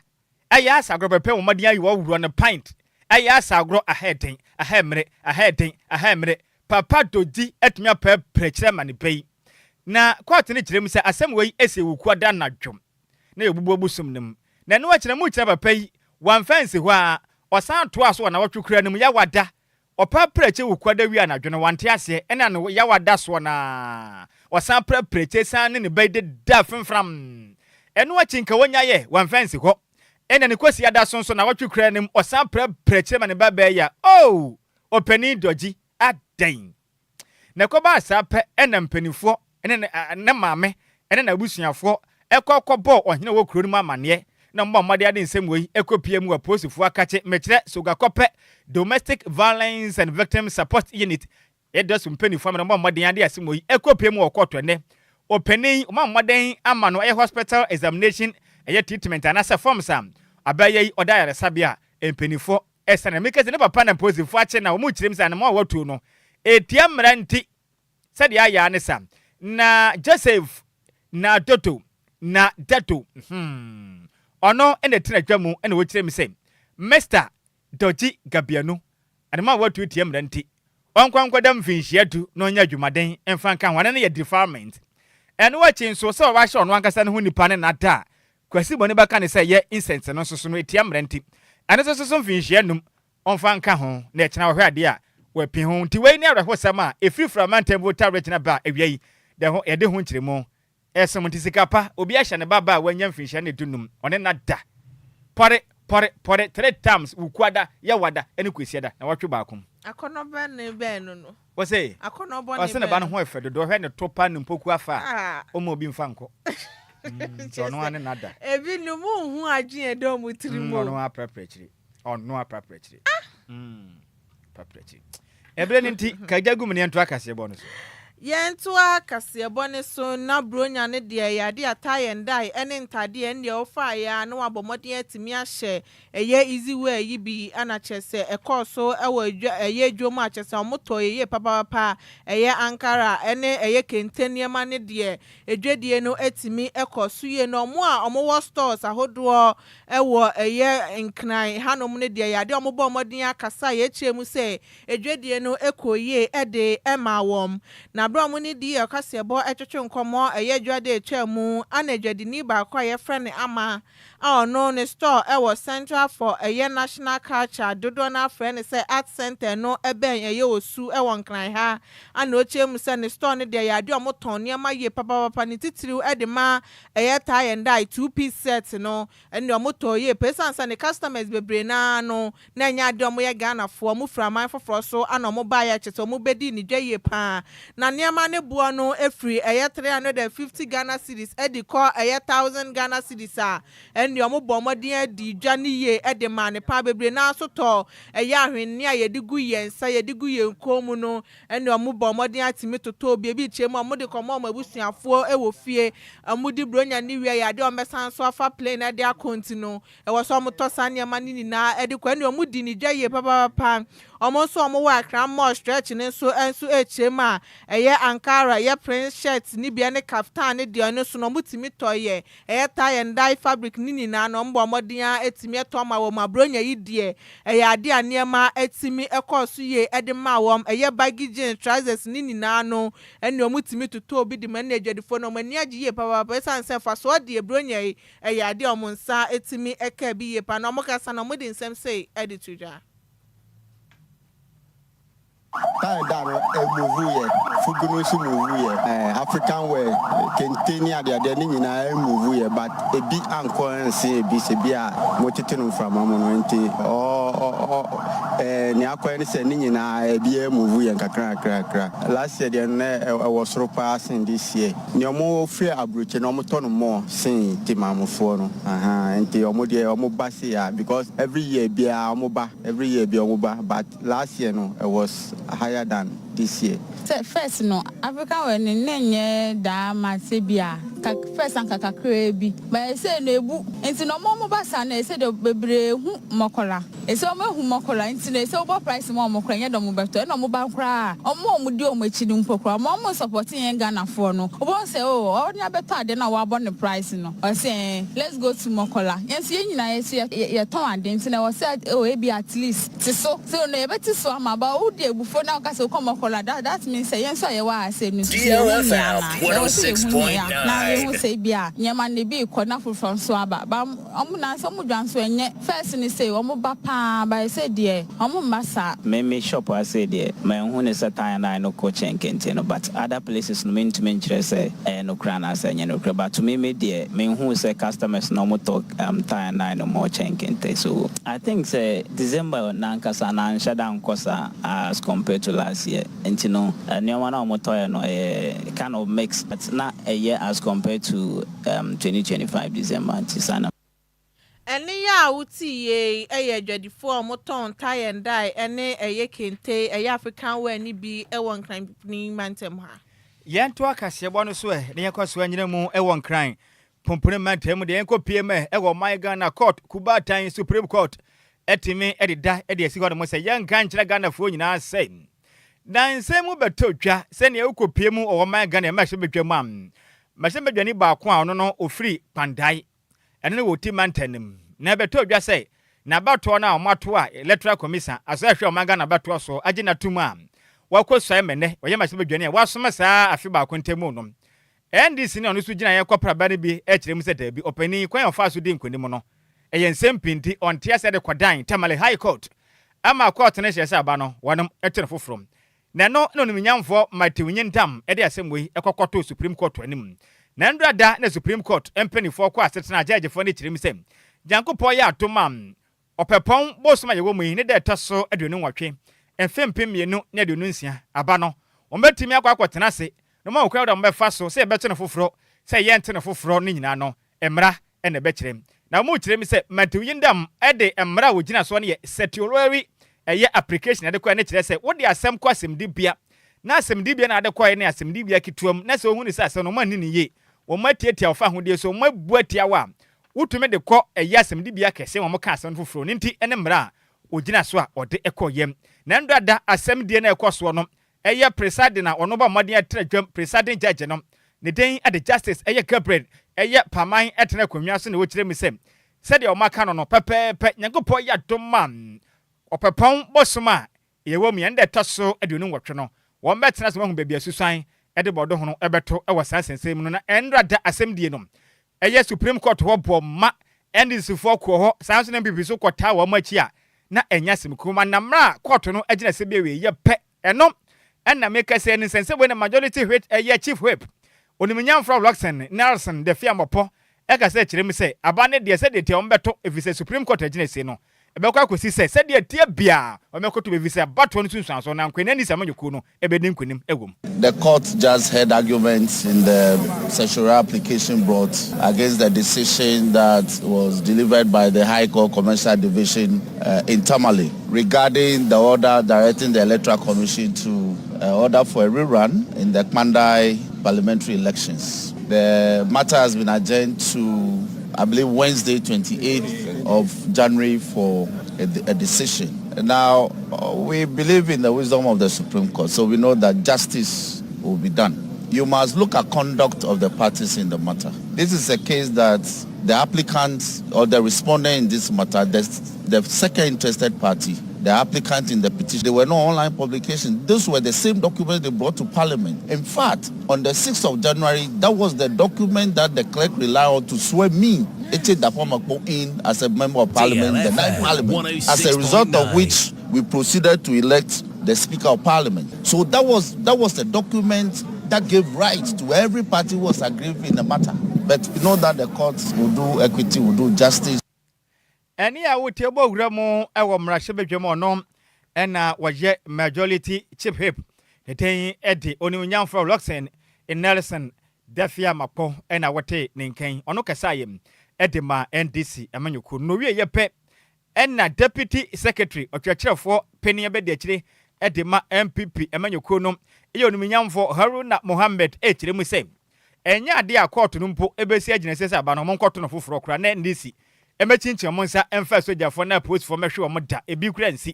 Ɛyɛ asa agorɔ pɛpɛ wɔ mmɔden ayi wɔworɔ no pint. Ɛyɛ asa agorɔ aha ɛden, aha ɛmere, aha ɛden, aha ɛmere. Papa Dodzi atumi apɛɛpɛɛ kyerɛ ma ne ba yi. Na kɔɔto no kyerɛ mu sɛ asɛm wei esi Wukuada anadwo na yɛ obubuo bosom no mu. Na ɛno akyi no mu kyerɛ papa yi wamfa ansi hɔ ara, ɔsan toaa so wɔ nawɔtwe koraa no mu, Yawada. Ɔpɛɛpɛɛ akyire Wukuada wie anadwo no wante aseɛ ɛna ne Yawada soɔ no ara ɔsan prɛprɛ akyire san ne ne ba yi dedaa fimfram. Ɛno akyi nka wɔnyaeɛ wamfa ansi hɔ. Ɛna ne Kwasiada so nso nawɔtwe koraa no mu ɔsan prɛprɛ akyire ma ne ba baa yi a oh! Ɔpanin Dɔgyi adɛn? Na ɛkɔbaa saa pɛ na mpanimfoɔ ne ne maame ne n'abusuafoɔ kɔ kɔbɔɔ ɔhene a ɔwɔ kuro no mu amanneɛ, na wɔbɔɔ mmɔden ade nsɛm wei kɔpie mu wɔ apolisifoɔ akakye, mekyerɛ Sogakɔpɛ Domestic Violence and Victim Support Unit, yɛdɔ so mpanimfoɔ ama na wɔbɔ mmɔden ade asɛm wei kɔpie mu wɔ kɔɔto ɛnnɛ. Ɔpanin yi, wɔma mmɔden ama no ɛyɛ hospital examination, ɛyɛ treatment anaasɛ forms a abɛyɛ yi ɔda ayaresabea a mpanimfoɔ Esiane meka sɛ ne papa na mpolisifo akye na wɔrekyerɛ mu sɛ anamɔn a watu no etia mmara nti, sɛdeɛ ayɛ ara ne sa. Na Joseph Nadodo, Nadato, hmm, ɔno na ɛtena dwa mu na ɔkyerɛ mu sɛ Mister Dodzi Gabianu, anamɔn a watu tia mmara nti, ɔnkɔ nkɔda mfinhyia du na ɔnyɛ adwumaden mfa nka ho, ɛno no yɛ defilement. Ɛno akyi nso, sɛ wahyɛ ɔno ankasa ne ho nipa ne nada a, Kwasi bɔne bɛka ne sɛ yɛ incense no nso so no etia mmara nti ɛno nso so mfinhyia num ɔmfa nka ho na ɛkyena ɔhwɛ adeɛ a wapi ho nti wei ne awerɛhosɛm a ɛfiri firi amantam Volta Regional ba awia yi de ho yɛde ho nkyerɛmu ɛsom nti sika pa obi ahyɛ ne ba ba a wanya mfinhyia ne dunum ɔne na da pɔre pɔre pɔre three times wukuada yawada ɛne kwasiada na watwe baako mu. Akɔnɔ bɛn ne bɛn no no. Ɔse Akɔnɔ bɔne ɔse ne ba bɛn no no. ho ɛfɛ dodo ɔhwɛ ne to pa ne mpoku afa a Ah. ɔmma obi mfa nkɔ. Nti ɔno ara ne nada. Ebi no mo nhu adwene a ɛda ɔmo tiri mu o. Ɔno ara prapra akyiri. Ɔno ara prapra akyiri. Prapra akyiri. Ɛberɛ no nti ka gya gu mu na yɛntoa kaseɛbɔ no so. Yɛntoa kaseɛbɔ no so na Buronya no deɛ ɛyɛ adeɛ a tie and dye ɛne ntadeɛ ɛndeɛ wofaeɛ ara na wabɔ mmɔden atumi ahyɛ Ɛyɛ easy wear yi bi na kyerɛ sɛ ɛkɔɔ so wɔ edwa ɛyɛ dwom a kyerɛ sɛ wɔn tɔ yɛ yie papaapa ɛyɛ ankara ɛne ɛyɛ kente nneɛma ne deɛ edwadie no tumi kɔ so yie na wɔn a wɔn wɔ stores ahodoɔ wɔ ɛyɛ nkran hanom no deɛ ɛyɛ adeɛ a wɔn bɔ mmɔden akasa yɛ kyerɛ mu sɛ edwadie no kɔɔ yie de maa wɔn na berɛ a wɔn ne DL kaseɛbɔ twetwe nkɔmmɔ ɛyɛ dwa da ɛtwaa mu ana dwadini baako a yɛfrɛ no Ama a ɔno ne store wɔ Central for ɛyɛ National Culture dodoɔ no ara frɛ no sɛ Art Centre no bɛn ɛyɛ Osu wɔ Nkran ha a na ɔkyerɛ mu sɛ ne store no deɛ ɛyɛ adeɛ a wɔtɔn nneɛma yie papapapa ne titiriw de ma ɛyɛ tie and dye two piece set no ɛno deɛ wɔtɔn yie paa ɛsiane sɛ ne customers bebree no ara no na ɛnyɛ adeɛ a wɔyɛ Ghanafoɔ, wɔfiri aman foforɔ so na wɔbaeɛ a kyerɛ sɛ wɔbɛdii ne dwa yie pa ara. Na nneɛma no boɔ no firi ɛyɛ 350 Ghana cedis de kɔ ɛyɛ 1000 Ghana cedis a, ɛnneɛ wɔbɔɔ mmɔden dii dwa no yie de maa no pa ara. Bebree no ara nso tɔɔ ɛyɛ ahwenneɛ a yɛde gu yɛn nsa, yɛde gu yɛn kɔn mu no, ɛnneɛ wɔbɔɔ mmɔden atumi totɔɔ bi. Ebi kyerɛ mu a, wɔde kɔmaa wɔn abusuafoɔ wɔ fie. Wɔdi Buronya no wie a, ɛyɛ adeɛ a wɔbɛsan nso afa plane de akɔ nti no, Ɛwɔ sɛ wɔtɔ saa nneɛma no nyinaa de kɔ. Ɛnneɛ wɔdi ne dwa yie papaapa. Wɔn nso a wɔwɔ Accra Mall stretch no nso nso rekyerɛ mu a, ɛyɛ Ankara, ɛyɛ print shirt no bi ne kaftan no deɛ ɛno nso no wɔtumi tɔ yɛ. Ɛyɛ tie and dye fabric no nyinaa no wɔbɔ mmɔden ara tumi tɔ ma wɔn. Abronya yi deɛ ɛyɛ adeɛ a nneɛma tumi kɔɔ so yie de maa wɔn. Ɛyɛ baggy jeans, trousers no nyinaa no ɛnneɛ wɔtumi totɔɔ bi de ma. Ɛnneɛ adwadifoɔ no wɔn ani agye yie papaapa ɛsiane sɛ mfasoɔ deɛ Bronya yi Ɛyɛ ade a wɔn nsa tumi ka bi yie paa, na wɔkasa no, wɔde nsɛm sei de to dwa. Time da no ɛmuvu yɛ, fugu no nso muvu yɛ, African wear, kente ne adeadeɛ ne nyinaa ɛmuvu yɛ but ebi ankɔ ansen ebi sɛ bi a motete no mframa mu no nti ɔ ɔ ɔ ɛɛ nea akɔyɛ ne sɛ ne nyinaa ebi ɛmuvu yɛ nkakra nkakra nkakra. Last year deɛ no na ɛwɔ soro paa sen this year. Nea ɔmo firi abrokye no ɔmo tɔ no more sen temamufoɔ no ahaa nti ɔmo deɛ ɔmo ba sei a because every year biaa ɔmo ba every year biaa ɔmo ba but last year no it was higher than this year. Sɛ first no African wear no na ɛnyɛ daa ma sɛ bi a. Ka first anka kakraa bi but ɛsei no ebu nti na ɔmo a ɔmo ba saa no ɛsei deɛ bebree hu mɔkɔla ɛsei ɔmo ahu mɔkɔla nti no ɛsei wobɔ price ma ɔmo koraa ɛnyɛ dɛ ɔmo bɛtɔ ɛna ɔmo ba koraa a ɔmo a ɔmo di ɔmo akyi no mpo koraa ɔmo a ɔmo nsɔpɔte yɛn Ghanafoɔ no wobɛhu sɛ oh ɔne abɛtɔ ade no a wabɔ ne price no ɔse ɛɛ let's go to mɔkɔla yɛn nso yɛn nyinaa yɛso yɛ yɛtɔn ade nti no ɛwɔ sɛ oh ebia at least te so so no yɛbɛte so ama but wode abufuo na woka sɛ wokɔ mɔkɔla that that means sɛ yɛn nso a yɛwɔ ha sɛ no nso yɛhu hia anaa? Ɛwɔ sɛ yɛhu hia na yɛhu sɛ ebia nneɛma no ebi rekɔ na foforɔ nso aba but wɔn nansa wɔn dwa nso ɛnyɛ first no sei wɔn ba paa but ɛsei deɛ wɔn mma saa. Me me shop ha sei deɛ manhu no sɛ tie and dye no kɔ kyɛn kente no but other places no mentumi nkyerɛ sɛ ɛyɛ nokorɛ anaasɛ ɛnyɛ nokorɛ but to me me deɛ menhuu sɛ customers no wɔtɔ um tie and dye no more kyɛn kente so I think sɛ December no ankasa no anhyɛ da ankɔ saa as compared to last year nti no nneɛma no a wɔtɔeɛ no ɛyɛ kind of mix but na ɛyɛ as compared to um 2025 December nti saa na Ɛnne yi a wote yie yi yɛ adwadifoɔ a wɔtɔn tie and dye ne ɛyɛ kente, ɛyɛ African wear no bi wɔ Nkran mantam ha. Yɛntoa kaseɛbɔ no so ɛ na yɛnkɔ so anyina mu wɔ Nkran Pumpuni mantam mu deɛ yɛnkɔ pie mu ɛ wɔ ɔman Ghana Court Kubaatan Supreme Court atumi de da de asi hɔ nom sɛ yɛnka nkyerɛ Ghanafoɔ nyinaa sɛ na nsɛm mu bɛtɔ dwa sɛnea wokɔ pie mu wɔ ɔman Ghana mmarahyɛbadwa mu a mmarahyɛbadwani baako a ɔno no ɔfiri Kpandae ɛno ne wɔ Oti mantam no mu na ɛbɛtɔ dwa sɛ n'abatoɔ no a wɔato a Electoral Commission asɔ ahwɛ ɔman Ghana abatoɔ so agye no atom a wakɔ suae ma nnɛ ɔyɛ mmarahyɛbadwani a wasoma saa afe baako ntamu no NDC ne ɔno nso gyinaeɛ kɔpraba no bi kyerɛ mu sɛ daabi, ɔpanin yi kwan a ɔfaa so dii nkonim no, ɛyɛ nsɛm pii nti ɔnte aseɛ de kɔdan Tamale High Court ama kɔɔto no hyɛɛ sɛ aba no wɔnom to no foforɔ. Na ɛno na onimnyamfoɔ Matthew Nyindam de asɛm wei kɔ kɔtoo Supreme Court anim. Na nnora da na Supreme Court mpaninfoɔ kɔɔ asetena a gyɛɛgyefoɔ no kyerɛ mu sɛ Nyankopɔn yɛ adom a Ɔpɛpɔn bosom a yɛwɔ mu yi ne da a ɛtɔ so 28, mfe 2026 aba no, wɔbɛtumi akɔ akɔtena ase na wɔahu kwan a wɔbɛfa so sɛ yɛbɛto no foforɔ, sɛ yɛnte no foforɔ no nyinaa no, mmara na ɛbɛkyerɛ. Na wɔkyerɛ mu sɛ Matthew Yindam de mmara a wɔgyina soɔ no yɛ certiorari, ɛyɛ application a yɛde kɔɛ no kyerɛ sɛ wode asɛm kɔ asɛmdibea na asɛmdibea no a wode kɔɛ no yɛ asɛmdibea ketewa mu na sɛ wɔhu no sɛ asɛm no wɔanni no yie, wɔatiatia wo fahodie so, wɔabu atia wo a, Wotumi de kɔ ɛyɛ asɛmdibea kɛse ma wɔka asɛm no foforɔ. No nti ne mmara a ɔgyina so a ɔde kɔ yam. Na nnora da asɛmdie no a ɛkɔ soɔ no ɛyɛ presiding a ɔno bɔ mmɔden ɛtra dwam, presiding judge no, ne din de Justice ɛyɛ Gabriel ɛyɛ Paman ɛtena akonnwa so na ɔkyerɛ mu sɛ sɛdeɛ wɔaka no no pɛpɛɛpɛ Nyankopɔn yɛ adom a ɔpɛpɔn bosom a yɛwɔ mu yi, ɛnda a ɛtɔ so 28 no, wɔbɛtena ase wɔahu baabi a susuan de bɔdɔhono bɛto wɔ saa nsɛnsɛm mu no, na ɛnra da asɛmdie no, ɛyɛ Supreme Court hɔ bɔ ma NDC foɔ kɔɔ hɔ, saa nso na NPP nso kɔtaa wɔn akyi a na ɛnyɛ asɛm kumaa, na mmerɛ a court no agyina sɛ bi awieɛ pɛ, ɛno ɛna meka sɛ ne nsɛnsɛm wei na Majority Whip ɛyɛ Chief Whip, Onimnyamfra Rockson Nelson Dafiamɔpɔ ɛkasa kyerɛ mu sɛ aba no deɛ sɛdeɛ ɛteɛ wɔbɛto ɛfiri sɛ Supreme Court agyinasie no ɛbɛkɔ akɔsi sɛ sɛdeɛ ɛteɛ biara wɔbɛkɔto ɛfiri sɛ abatoɔ no nsunsuansoɔ no ankoa ni sɛ amanyɔkuo no bɛdi nkonim wɔ mu. The court just heard arguments in the certiorari application brought against the decision that was delivered by the High Court Commercial Division in Tamale regarding the order directing the Electoral Commission to order for a rerun in the Kpandai parliamentary elections. The matter has been adjourned to, I believe, Wednesday, 28th of January for a, a decision. Now, we believe in the wisdom of the Supreme Court, so we know that justice will be done. You must look at conduct of the parties in the matter. This is a case that the applicant or the respondent in this matter, the, the second interested party, the applicant in the petition, they were not online publications. Those were the same documents they brought to Parliament. In fact, on the 6th of January, that was the document that the clerk relied on to swear me, Eche Dapamakpo, in as a member of Parliament, the ninth Parliament, as a result of which we proceeded to elect the Speaker of Parliament. So that was that was the document that gave rights to every party who was aggrieved in the matter. But we know that the courts will do equity, will do justice. Ɛnne a wotie bɔ wura mu wɔ mmarahyɛbadwam ɔno na wɔyɛ Majority Chief Whip. Ne din de Onimuonyamfoɔ Rockson Nelson Dafia Makpo na wɔte ne nka yi. Ɔno kasaeɛ de maa NDC amanyɔkuo no. Na ɔwieeɛ pɛ na Deputy Secretary, ɔtwerɛtwerɛfoɔ panin abadiakyire de ma NPP amanyɔkuo no yɛ Onimuonyamfoɔ Haruna Mohammed rekyerɛ mu sɛ, Ɛnyɛ adeɛ a kɔɔto no mpo bɛsi agyinasie sɛ aba no wɔnkɔto no foforɔ koraa na NDC mmɛkyinkyin wɔn nsa mfa asogyafoɔ ne apolisifoɔ mmɛhwe wɔn da, ebi koraa nsi.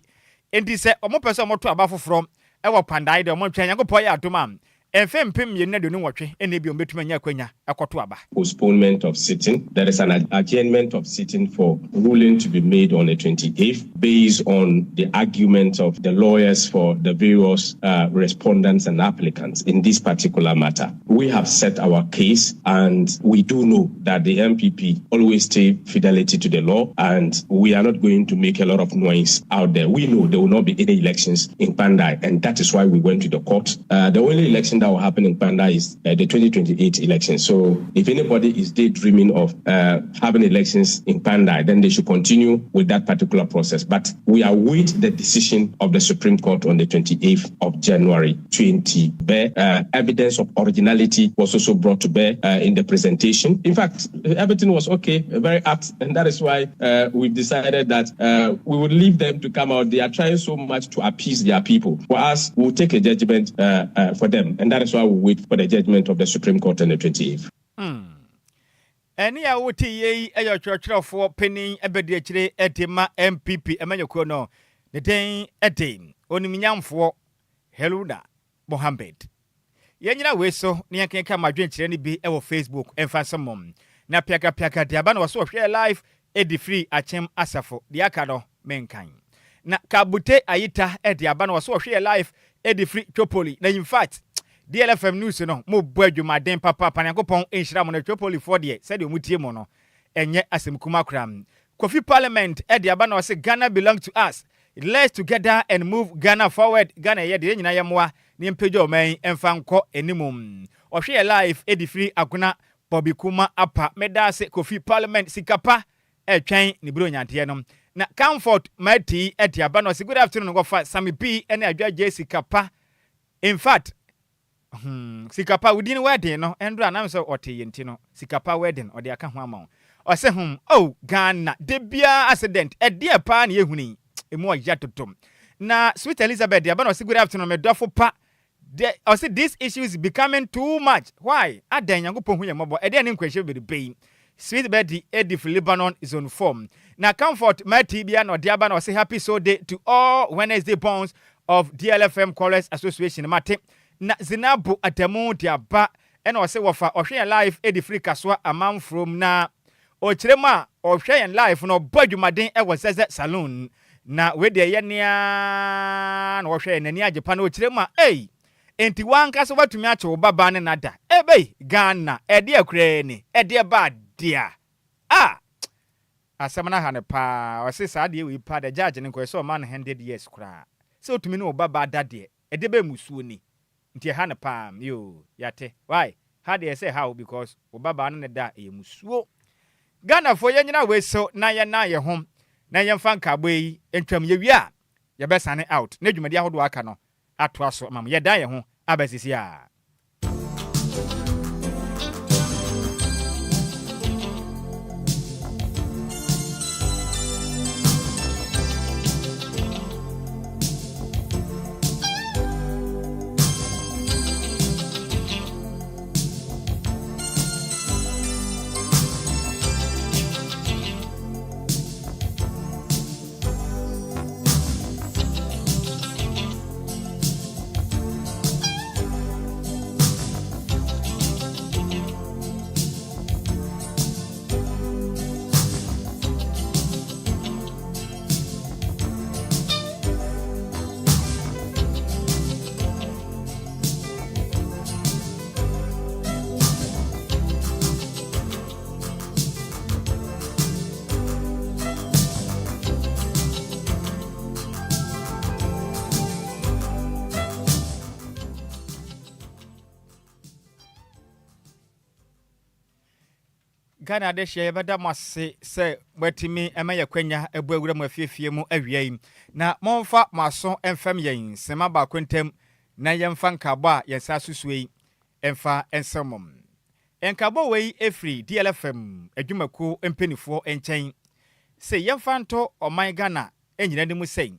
Enti sɛ wɔpɛ sɛ wɔto aba foforɔ wɔ Kpandae deɛ wɔntwɛn, Nyankopɔn yɛ adom a, mfe 2028 na ebia wɔbɛtumi anya akwanya akɔto aba. Postponement of sitting, There is an adjournment of sitting for ruling to be made on the 28th based on the argument of the lawyers for the various respondents and applicants in this particular matter. We have set our case and we do know that the NPP always stay fidelity to the law and we are not going to make a lot of noise out there. We know there will not be any elections in Kpandai and that is why we went to the court. The only election that will happen in Kpandai is the 2028 election. So if anybody is daydreaming of having elections in Kpandai, then they should continue with that particular process. But we await the decision of the Supreme Court on the 28th of January 20. Bear. Evidence of originality was also brought to bear in the presentation. In fact, everything was okay, very apt, and that is why we've decided that we would leave them to come out. They are trying so much to appease their people. For us, we'll take a judgment for them, and that is why we wait for the judgment of the Supreme Court on the 28th. Ɛnne a wote yei yɛ ɔtwerɛtwerɛfoɔ panin abadiakyire de ma NPP amanyɔkuo no. Ne din de Onimnyamfoɔ Haruna Mohammed. Yɛnyina wei so na yɛnkenka mo adwenkyerɛ no bi wɔ Facebook mfa nso mo. Na piakapiaka de aba na wɔso wɔhwɛɛ live de firi Akyem Asafo. Deɛ aka no menkan. Na Kabute Ayita de aba na wɔso wɔhwɛɛ live de firi Tripoli. Na in fact DLFM news no mo bɔ adwumaden papaapa Nyankopɔn nhyira mo na Tripoli foɔ deɛ sɛdeɛ ɔmo tie mo no ɛnyɛ asɛm kuma koraa. Kofi Parliament de aba na ɔse Ghana belong to us let's together and move Ghana forward Ghana yɛ deɛ yɛn nyinaa yɛ mmoa na yɛmpagya ɔman yi mfa nkɔ anim. Ɔhwɛ yɛ live de firi Agona Bobby Kuma Apa meda ase Kofi Parliament sika pa ɛretwɛn ne buronyanteɛ no. Na Comfort Mati de aba na ɔse good afternoon wɔfa Sammy B ne Adwoa J sika pa in fact Hmm, Sikapa wo din wedding no ɛndora na sɛ ɔte yɛ nti no Sikapa wedding ɔde aka ho ama wo. Ɔsɛ hmm oh Ghana de biara accident ɛdeɛ paa na yɛhunu yi emu ɔya dodo. Na Sweet Elizabeth deɛ aba na ɔsɛ good afternoon me dɔfo pa de ɔsɛ this issue is becoming too much why adɛn Nyankopɔn hu yɛn mmɔbɔ ɛdeɛ ne nkwanhyia bebrebe yi Sweet Betty edi firi Lebanon zone 4. Na Comfort Mati bia na ɔde aba na ɔse happy soul day to all Wednesday borns of DLFM Callers Association mate. Na Zinabu Adamu de aba ɛna ɔse wɔfa ɔhwɛ yɛn live edi firi Kasoa Amanfrom na ɔkyerɛ mu a ɔhwɛ yɛn live no ɔbɔ adwumaden ɛwɔ Zɛzɛ Saloon na wei deɛ ɛyɛ nea na ɔhwɛ yɛn n'ani agye pa na ɔkyerɛ mu a ei Enti w'ankasa w'atumi akye wo ba baa ne na da? Ebei! Ghana, ɛdeɛ koraa ni? Ɛdeɛ ba adeɛ a! Asɛm no aha no paa. Ɔse saa adeɛ wei paa deɛ judge no nkɔyɛ sɛ ɔma no hundred years koraa. Sɛ otumi ne wo ba baa da deɛ, ɛdeɛ bɛn musuo ni? Nti ɛha no paa. Yoo, yɛate. Why? Ha deɛ ɛsɛ ɛha wo because wo ba baa ne no da a, ɛyɛ musuo. Ghanafoɔ yɛnyina wei so na yɛnnan yɛn ho na yɛmfa nkaabɔ yi ntwam. Yɛwie a, yɛbɛsane out na dwumadi ahodoɔ a aka no, atoa so ama mo. Yɛdan yɛn ho aba sisi a. Ghana adehyeɛ yɛbɛda mo ase sɛ moatumi ma yɛ kwanya abu awura mo afiefie mu awia yi. Na momfa mo aso mfɛm yɛn sema baako ntam na yɛmfa nkaabɔ a yɛn nsa asusuo yi mfa nsɛm mo. Nkaabɔ wei firi DLFM adwumakuo mpaninfoɔ nkyɛn se yɛmfa nto ɔman Ghana nyina anim sɛ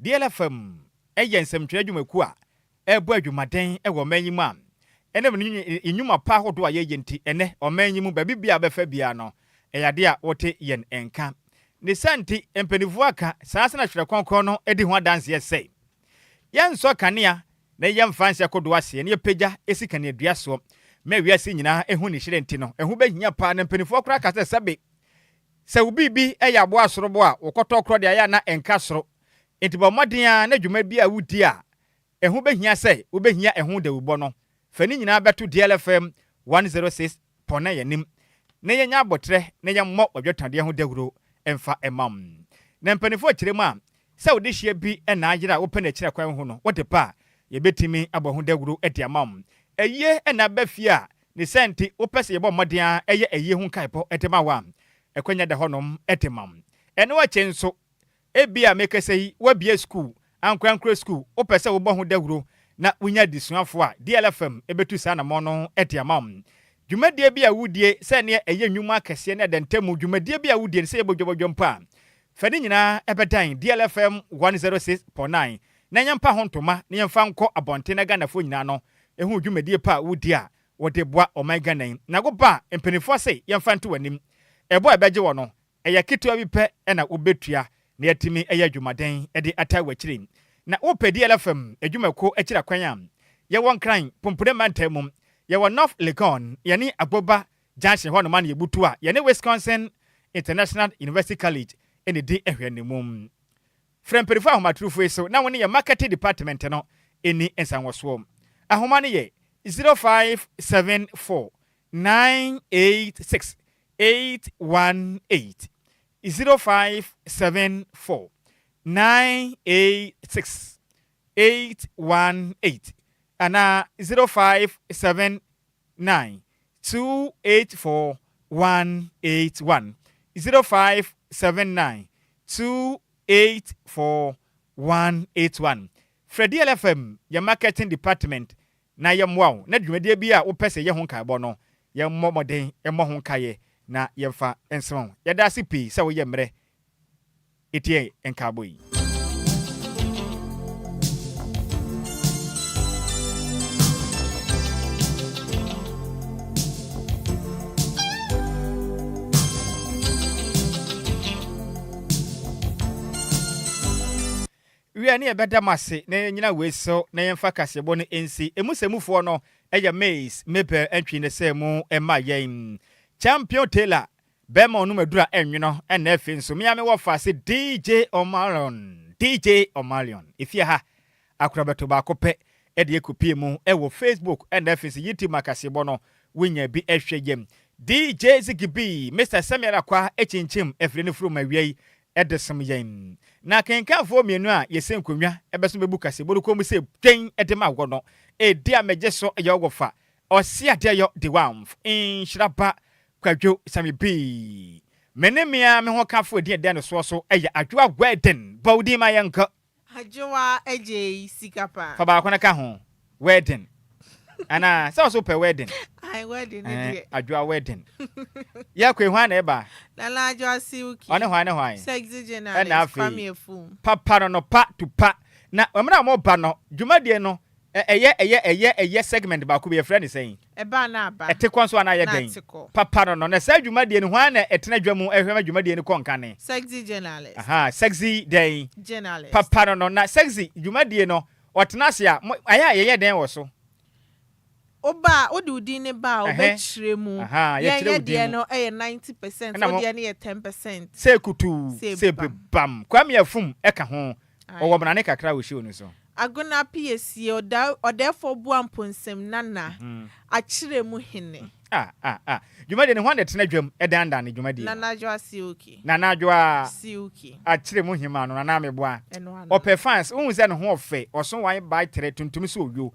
DLFM yɛ nsɛmtwerɛ adwumakuo a ɛrebɔ adwumaden wɔ ɔman yi mu a Ɛnam ne nnwuma pa ahodoɔ a yɛyɛ nti, ɛnnɛ, ɔman yi mu, baabi biara a wobɛfa biara no, ɛyɛ adeɛ a wote yɛn nka. Ne saa nti, mpanimfoɔ aka, saa ara nso na Twerɛ Kronkron no di ho adanseɛ sɛ, Yɛnsɔ kanea na yɛmfa nhyɛ kodoɔ aseɛ na yɛpagya si kaneadua soɔ ma wiase nyinaa hu ne hyerɛn nti no, ɛho bɛhia paa. Na mpanimfoɔ koraa ka sɛ, sɛbe sɛ wo biribi yɛ aboa asorobo a, wo kɔtɔkorɔ deɛ ayɛ a na ɛnka soro. Enti bɔ mmɔden ara na dwuma bi a wodi a ɛho bɛhia sɛ wobɛhia ɛho dawubɔ no, fa ne nyinaa bɛto DLFM 106.9 anim na yɛnya aboterɛ na yɛmmɔ w'adwatadeɛ ho dawuro mfa mma wo. Na mpanimfoɔ kyerɛ mu a, sɛ wo dehyeɛ bi na ayera a wopɛ no akyiri kwan ho no, wode ba a, yɛbɛtumi abɔ ho dawuro de ama wo. Ayie na aba fie a, ne saa nti wopɛ sɛ yɛbɔ mmɔden ara yɛ ayie ho nkaebɔ de ma wo a, akwanya da hɔnom de ma wo. Ɛno akyi nso, Ebia mekasa yi, woabue sukuu, ankorankoro sukuu, wopɛ sɛ wobɔ ho dawuro na wunya adesuafo a, DLFM betu saa anammɔn no de ama wo. Dwumadie bi a wodie, sɛ ɛneɛ ɛyɛ nnwuma akɛseɛ ne adantamu dwumadie bi a wodie no, sɛ ɛyɛ bodwobodwo mpo a, fa ne nyinaa bɛdan DLFM 106.9 na yɛmpa ho ntoma na yɛmfa nkɔ abɔnten na Ghanafoɔ nyinaa no hu dwumadie pa a wodi a wode boa ɔman Ghana yi. Na woba a, mpanimfoɔ se yɛmfa nto w'anim. Ɛbɔ a ɛbɛgye wɔ no, Ɛyɛ ketewa bi pɛ na wubetua na yɛatumi ayɛ adwumaden de ataa w'akyiri. Na wopɛ DLFM adwumakuo akyiri akwan a, yɛwɔ Nkran, Pumpuni mantam mu. Yɛwɔ North Legon, yɛne Agboba Junction hɔnom a na yɛbutu a yɛne Wisconsin International University College na ɛdi nhwɛanimu. Frɛ mpanyinfoɔ ahomatorofo yi so na wo ne yɛn marketing department no nni nsanwɔsoɔ. Ahoma no yɛ 0574 986 818 0574 986 818 anaa 0579 284 181 0579 284 181. Frɛ DLFM yɛn marketing department na yɛmmoa wo na dwumadie bi a wopɛ sɛ yɛyɛ ho nkaebɔ no, yɛmmɔ mmɔden mmɔ ho nkaeɛ na yɛmfa nsoma wo. Yɛda ase pii sɛ woyɛ mmerɛ tie nkaebɔ yi. Wiɛ, ne yɛbɛda mo ase na yɛnnyina wei so na yɛmfa kaseɛbɔ no nsi. Emu sɛmufoɔ no yɛ Mays, Mabel Antwi ne sɛ mu mma yɛn. Champion Taylor, bɛɛma ɔnom aduru a ɛnwono, ɛna afei nso me ara me wɔfa ase DJ Omarion, DJ Omarion. Efie ha, akorabɛto baako pɛ de ɛkɔpie mu wɔ Facebook ɛna afei nso YouTube ma kaseɛbɔ no wonya bi hwɛ yam. DJ Ziggy B, Mister Samuel Akwa kyinkyim afiri no furu ma awia yi de som yɛn. Na akenkanfoɔ mmienu a yɛsɛ nkonnwa bɛso bɛbu kaseɛbɔ no kɔn mu sɛ dwen de ma wɔ no. Ɛdi a megye so yɛ wɔ fa ɔse adeɛ yɔ de wamf nhyira ba Kwadwo Sami B. Me ne me ara me ho kafo edin ɛda no soɔ so yɛ Adwoa Wedding. Bɔ wo din ma yɛnkɔ. Adwoa agyei sika paa. Fa baako no ka ho. Wedding. Anaa sɛ ɔso pɛ wedding. Ae wedding ne deɛ. Adwoa wedding. Yɛ kɔ hwan na ɛba? Nana Adwoa Silky. Ɔne hwan ne hwan? Sexy journalist Kwame Afum. Papa no no pa to pa. Na mmerɛ a mo ba no dwumadie no ɛyɛ ɛyɛ ɛyɛ ɛyɛ segment baako bi yɛfrɛ no sɛn? Ɛba na aba. Ɛte kɔ nso anaa ɛyɛ Na dɛn? ate kɔ. Papa no no na saa dwumadie no hwan na ɛtena dwa mu ɛhwɛ ma dwumadie no kɔ nkane? Sexy journalist. Ahaa sexy dɛn? Journalist. Papa no no na sexy dwumadie no ɔtena ase a mo ayɛ a yɛyɛ dɛn wɔ so? Woba a wode wo din no ba a Ɛhɛn. wɔbɛkyerɛ mu. Ahaa Yɛn yɛkyerɛ yɛ wo din deɛ mu. no yɛ 90%, Ɛna wo mo deɛ no yɛ 10%. Sɛ kutuu Sɛ sɛ bam. bam. Kwame Afum ɛka ho. Aye. Ɔwɔ mmarane kakra wɔ show no so. Agona Piesie, ɔda ɔdɛɛfoɔ boa mponsem nana, akyerɛ mu hene. Ah ah ah dwumadie no hwan na ɛtena dwam dandan ne dwumadie no? Nana Adwoa Silky. Nana Adwoa Silky. Akyerɛ mu hemaa no Nana Meboa. Ɛno ano. Ɔpɛ fans wohu sɛ ne ho ɔfɛ ɔso wan bae trɛ tuntum sɛ owio.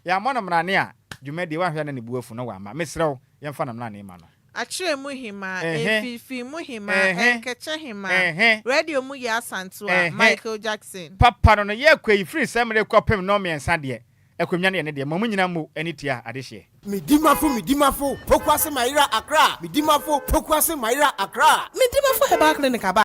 Yɛammɔ no mmrane a dwumadie wanhwɛ a na ne bo afu na wamma. Mesrɛ wo yɛmfa no mmrane ma no. Akyerɛ mu hemaa, Ɛhɛ. mfimfini mu hemaa, Ɛhɛ. nkɛkyɛ hemaa, Ɛhɛ. radio mu yɛ Asantewa, Ɛhɛ. Michael Jackson. Papa no no yɛ kɔ yi firi sɛ mmere kɔpem nnɔnmiɛnsa deɛ akonnwa no yɛ ne deɛ ma mo nyina mmu ani tia adehyeɛ. Medimafo Medimafo Pokuase Mayera Accra Medimafo Pokuase Mayera Accra. Medimafo Herbal Clinic aba.